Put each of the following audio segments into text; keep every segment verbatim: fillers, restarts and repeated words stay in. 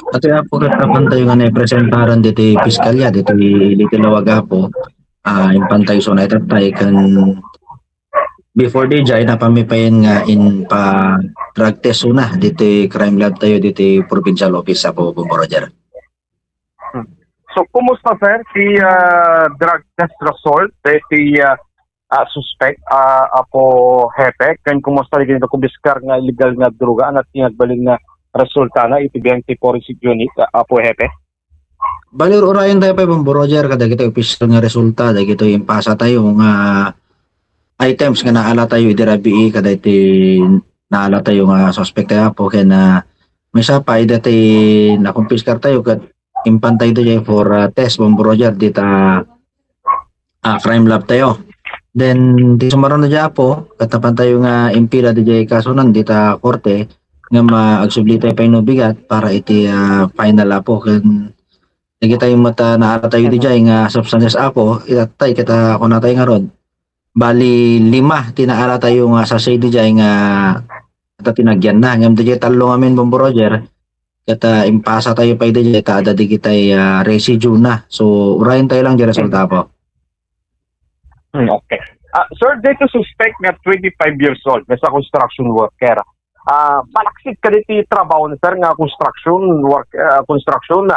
Atoy, Apo, ket napantayo nga naipresentaran ditoy piskalya, ditoy ili ti lawag, Apo. Ah, impantayo isu nga itattay ken before diay, napanmi payen nga impa-drug test isu ditoy crime lab tayo, ditoy provincial office, Apo Bombo Roger. Hmm. So, kumusta, sir, ti, ah, drug test result deti, ah, ah, suspect, ah, Apo Hepe, ken kumusta dagiti nakumpiskar nga illegal nga droga, ania ti nagbalin nga resultana iti biag ti forensic unit, ah, Apo Hepe? Bali, urayen tayo pay, Bombo Roger, kadagiti opisyal nga resulta dagiti impasa tayo nga items nga naala tayo idi rabii, kadagiti naala tayo nga suspect tayo, Apo, ken, ah, maysa pay dagiti nakumpiskar tayo ket impantay tayo for, ah, test, Bombo Roger, dita, ah, crime lab tayo. Then, ti sumaruno diay, Apo, ket napantayo nga impila diay kasonan dita korte nga ma-, agsubli tayo pay no bigat para iti, ah, final, Apo, ken dagiti met, ah, naala tayo diay nga substances, Apo, itattay ket, ah, kunatayo ngarud. Bali, lima ti naala tayo nga sachet diay nga ita ti nagyanna. Ngem diay tallo ngamin, Bombo Roger, ket, ah, impasa tayo pay diay ta adda dagiti, ah, residue na. So, urayen tayo lang diay resulta, Apo. Hmm, okay. Ah, sir, dito suspect nga twenty-five years old, nga sa construction worker. Ah, malaksid kadagiti trabaho na, sir, nga construction work, ah, construction na.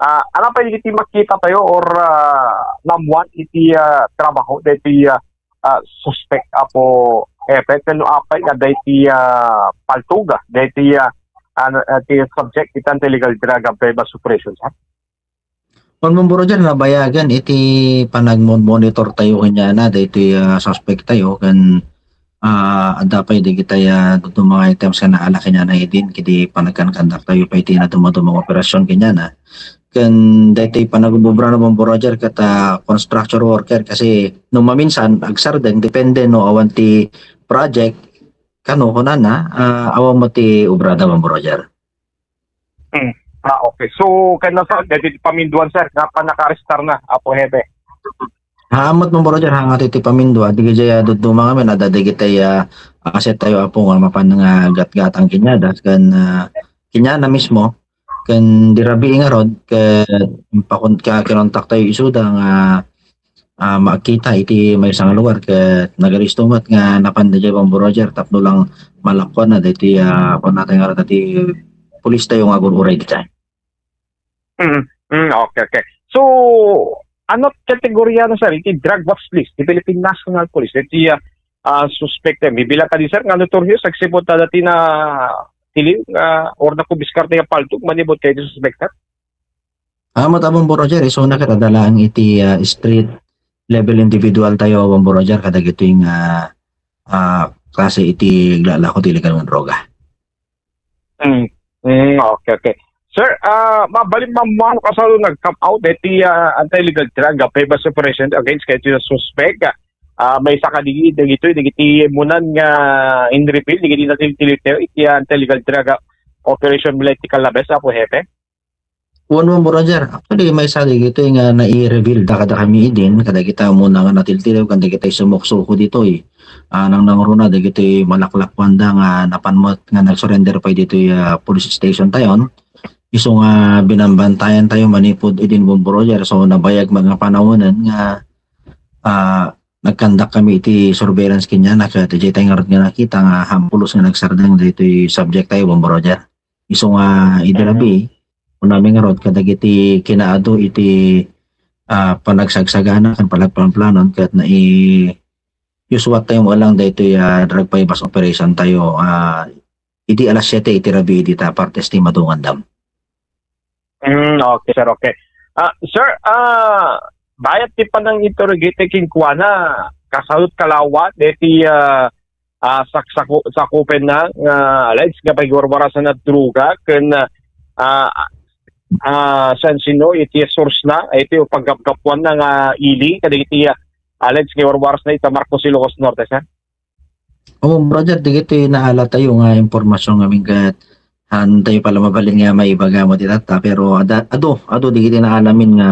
Ah, ano pay dagiti makita tayo or, ah, naammuan iti, ah, trabaho dagiti, ah, ah, suspect, Apo Hepe, ken no apay nga dagiti, ah, paltog dagiti, ah, ano, ah, ti subject iti anti-illegal drug and PEBAS operation, sir? Wen, Bombo Roger, nabayagen iti panagmon-monitor tayo kaniana daytoy, ah, suspect tayo ken, ah, adda pay dagiti, ah, dadduma nga items nga naala kaniana idin ket idi panagkan-conduct tayo pay iti nadumaduma nga operasyon kaniana. Ken daytoy panagumobra na, Bombo Roger, ket, ah, construction worker kasi no maminsan agsardeng depende no awan ti project kano kunana, ah, awan met ti obrada, Bombo Roger. Hmm. Ah, okay. So, ken nasa, dagiti paminduan, sir, nga pannakaarestar na, Apo Hepe? Haan met, Bombo Roger, haan nga ti paminduan, dagiti, ah, dadduma ngamin, adda dagiti, ah, asset tayo, Apo, nga mapan nga gatgatang kaniada, ken, ah, kaniana mismo, ken idi rabii ngarud, ket impakon-, ka-, kinontak tayo isuda nga ah, makita iti maysa nga lugar ket nagaristo met nga napan daydiay, Bombo Roger, tapno lang malakwan na daytoy, ah, kunatayo nga daytoy pulis tayo nga agur-uray daydiay. Mm, mm, okay, okay. So, ano kategoria na, sir, iti drug watch list ti Philippine National Police? Iti, ah, ah, suspect, eh, bibilang kadi, sir, nga notorious, agsipud ta dati na tiliw nga or nakumpiskar nga paltog manipud kay suspect, sir? Ah, met, Bombo Roger, isuna ket adda laeng iti, ah, street level individual tayo, Bombo Roger, kadagitoy nga, ah, klase iti aglalako ti illegal nga droga. Mm. Mm, okay, okay. Sir, ah, mabalin maammuan no kasano nag-come out deti, ah, anti-illegal drug, ah, PEBAS operation against kay suspect, ah, maysa kadi dagitoy, dagiti immunan nga in-reveal, dagiti natiltiliw iti, ah, anti-illegal drug, ah, operation Milay ti Kalabes, Apo Hepe? Wen, Bombo Roger. Actually, maysa dagitoy nga nai-reveal da kadakami idin, kadagita umuna nga natiltiliw, ken dagiti sumuksuko ditoy. Ah, nangnangruna dagitoy malaklakkuanda nga napan met nga nag-surrender pay ditoy, ah, police station tayon. Isu nga binambantayan tayo manipud idin, Bombo Roger. So, nabayag met nga panawen nga, ah, nagkandak kami iti surveillance kaniana, ket daydiay ngarud nga nakita nga hampulos nga nagsardeng daytoy subject tayo, Bombo Roger. Isu nga idi rabii, kunami ngarud kadagiti kinaadu iti, ah, panagsagsagana ken panagplanplanon ket nai-, usual tayo nga lang daytoy, ah, drug buy-bust operation tayo, ah, idi alas siete iti rabii dita partes ti Madungan Dam. Mm, okay, sir, okay. Ah, sir, ah, bayat ti panang-interrogate kenkuana, kasaut kalawa, deti, ah, ah, sak-, saku-, sakupenna nga alleged nga pagiwarwarasan a droga ken, ah, ah, saan sino iti source na, iti paggapgapuanna nga ili, kadagiti, ah, alleged nga iwarwarasna ita Marcos, Ilocos Norte, sir? Oo, brother, dagiti naala tayo nga impormasyon ngamin ket haan tayo pala mabalin nga maibaga mo ti tatta, pero ada-, adu, adu dagiti naalamin nga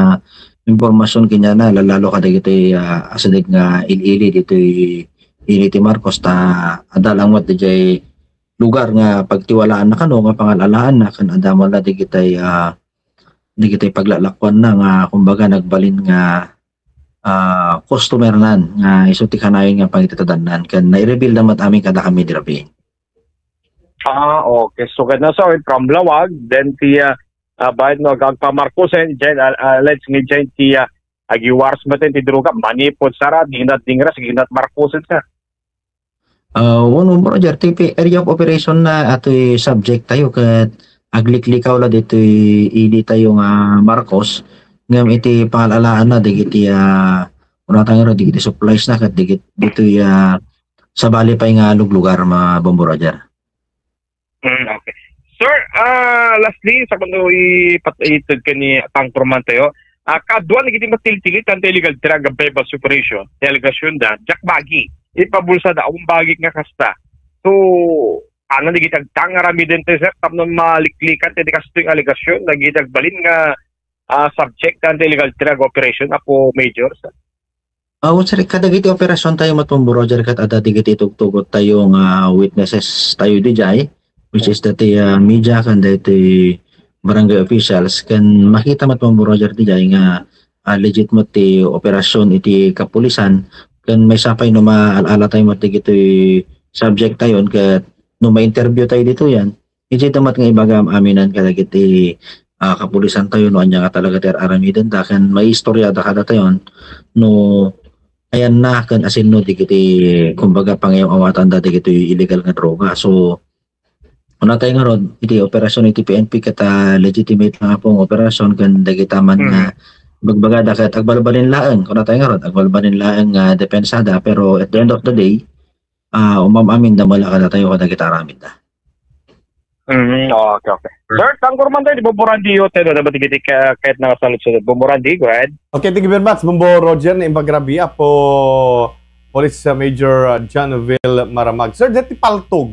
impormasyon kaniana, lalo kadagiti, ah, asideg nga il-ili ditoy ili ti Marcos, ta adda lang met daydiay lugar nga pagtiwalaanna kano nga pangal-alaanna ken adda met la dagitay, ah, dagitay paglalakuanna nga kumbaga nagbalin nga, ah, customernan nga isu ti kanayon nga pangitatadannan ken nai-reveal da met amin kadakami idi rabii. Ah, okay. So, ket na, so, from Laoag, then ti, ah, ah, baet no, agagpa Marcos, eh, diay, ah, ah, let's say, diay ti, ah, agiwaras met ti droga, manipud, sara, dinat, dingras, ginat Marcos, sir. Ah, wen, Bombo Roger, ti pi-, area of operation na atoy subject tayo ket agliklikaw la ditoy ili tayo nga Marcos, ngem iti pangal-alaanna dagiti, ah, kunata ngarud dagiti supplies na ket dagit-, ditoy, ah, sabali pay nga luglugar, ma-, Bombo Roger. Mm, okay. Sir, ah, lastly, sa kuno ipat-, itud ken ni Tangkurman tayo, ah, kadua dagiti matiltilit ti illegal drug and bevels operation, ti alegasyon da, diak bagi, ipabulsada, awan bagi nga kasta. So, ano dagiti agtang aramiden tayo, sir, tapno maliklikan ti kastoy nga alegasyon, dagiti agbalin nga, ah, subject ti illegal drug operation, Apo Major, sir? Ah, wen, sir, kadagiti operasyon tayo met, Bombo Roger, ket adda dagiti tugtugot tayo nga witnesses tayo didiay, which is dati, ah, media ken daytoy barangay officials, ken makita met, Bombo Roger, didiay nga, ah, legit met ti operasyon iti kapulisan, ken maysa pay no maal-ala tayo met dagitoy subject tayon, ket no ma-interview tayo ditoyan, idiay da met nga ibagam aminan kadagiti, ah, kapulisan tayo no ania nga talaga ti ar-aramiden da ken maiistorya da kadatayon no ayanna ken asinno dagiti, kumbaga, pangiyaw-awatan da dagitoy illegal nga droga. So, kunatay ngarud, iti operasyon iti P N P ket, ah, legitimate nga pong operasyon ken dagita man nga Mm. bagbaga da ket agbalbalin laeng, kunatay ngarud, agbalbalin laeng nga depensa da, pero at the end of the day, ah, umam-amin da met la kadatayo kadagiti aramid da. Mm, okay, okay. Sir, Tangkurman tayo, di ba, Bombo Randy, yo, tayo, dapat dagiti ka-, kahit nakasalut sa Bombo Randy, go ahead. Okay, thank you very much, Bombo Roger, naimbag rabii, Apo Police, uh, Major, uh, John Vil Maramag. Sir, dati paltog.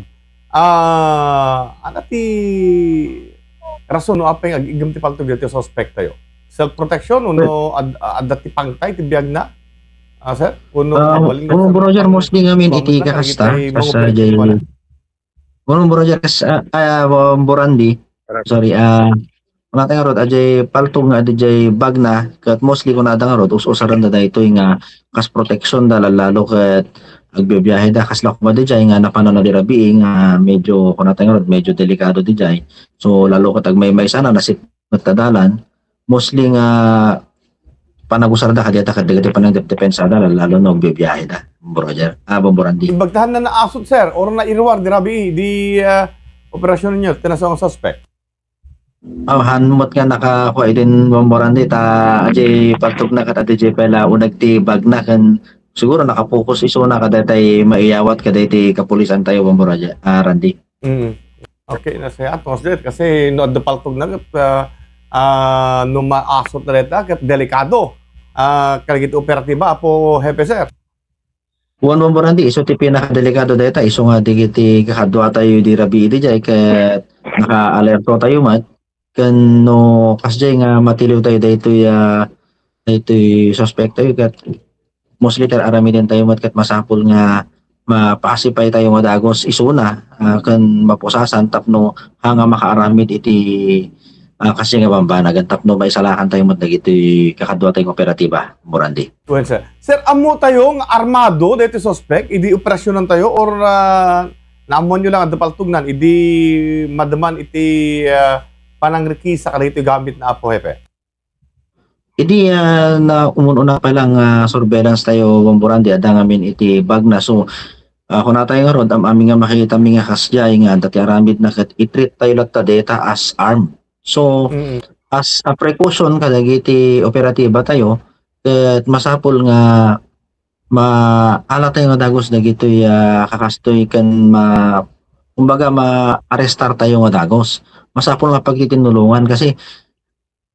Ah, ano ti rason no apay nga ag-iggem ti paltog dati suspect tayo? Self-protection, uno ad-, adda ti pangtay ti biagna? Ah, sir? Uno, ah, mabalin nga, Bombo Roger, mostly ngamin iti kakasta, kasta jay Bombo Roger, kas-, ah, ah, Bombo Randy. Sorry, ah, kunata ngarud, ajay paltog nga adda jay bagna, ket mostly kunada ngarud, us-usaranda daytoy nga kas protection da, lalo ket agbibiyahe da, kasla koma dijay nga napanan na di rabii nga medyo, kunata ngarud, medyo delikado dijay. So, lalo ket agmaymaysa na, nasip-, met ta dalan, mostly nga panagusarda kadi ata kadagiti panagdepdepensada, lalo no agbibiyahe da, Bombo Roger. Ah, Bombo Randy. Imbagtahan na naasot, sir, or nairuar di rabii, di, ah, operasyon ninyo, tinaso ang suspect? Ah, han met nga nakakua idin, Bombo Randy, ta ajay paltog na ket adda jay pay la uneg ti bagna ken siguro nakapokus isuna kadaytay maiyawat kadaytay kapulisan tayo, Bombo Roger, ah, Randy. Mm. Okay, na siya. At mas dito, kasi no, adda paltog na, ah, ah, no maasot na deta, ket delikado. Ah, kadagiti operatiba, Apo Hepe, sir. Wen, Bombo Randy, isu ti pinakadelikado deta, isu nga dagiti kakadua tayo di rabii dijay, ket naka-alerto tayo met. Ken no, kasjay nga matiliw tayo daytoy, ah, daytoy suspect tayo, ket mostly ti ar-aramiden tayo met ket masapul nga mapasipay tayo nga dagus isuna, ah, ken mapusasan tapno ha nga makaaramid iti, ah, kasjay nga bambanagan tapno maisalakan tayo met dagitoy kakadua tayo nga operatiba, Bombo Randy. Well, sir. Sir, ammo tayo nga armado daytoy suspect idi operasyonan tayo or, ah, naammoan nyo lang adda paltognan idi mademan iti, ah, panangrekisa kadaytoy gamit na, Apo Hepe? Idi, ah, na umun-una pa lang, ah, surveillance tayo, Bombo Randy, adda ngamin iti bagna. So, ah, kunatayo ngarud, am-amin nga makitami nga kasdiay nga adda ti aramid na ket i-treat tayo latta dayta as arm. So, Mm. as a precaution kadagiti operatiba tayo, ket masapul nga maala tayo nga dagus dagitoy, ah, kakastoy ken ma-, kumbaga, ma-arrestar tayo nga dagus. Masapul nga pagtitinulongan kasi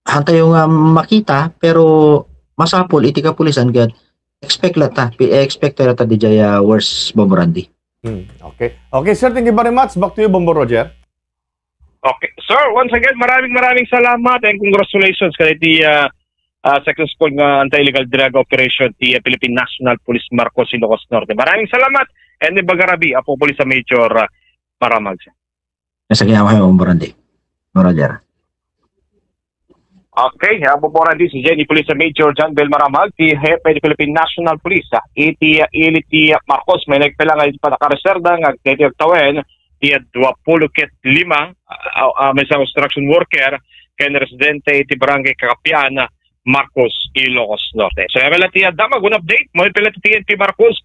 han tayo nga makita, pero masapul iti kapulisan ket expect latta, pi-, expect tayo latta dijay, ah, worst, Bombo Randy. Hmm, okay. Okay, sir, thank you very much. Back to you, Bombo Roger. Okay. Sir, once again, maraming, maraming salamat and congratulations kadaydi, ah, ah, successful nga anti-illegal drug operation ti, ah, Philippine National Police Marcos, Ilocos Norte. Maraming salamat and ibagarabi, Apo Police Major, ah, Maramag. Sa kaya kayo, Barangay. Roger. Okay, ang buburan di si Jenny Police Major John Bel Maramag, ti Hepe ti Philippine National Police, ah, iti, ah, ili ti, ah, Marcos, may nagpila nga iti panakareserda nga agteti agtawen ti, ah, dua pulo ket lima, ah, ah, ah, may sa construction worker ken residente iti barangay Kakapian, Marcos, Ilocos Norte. So, yan lang ti, ah, damag, un update, mo pila ti T N P Marcos,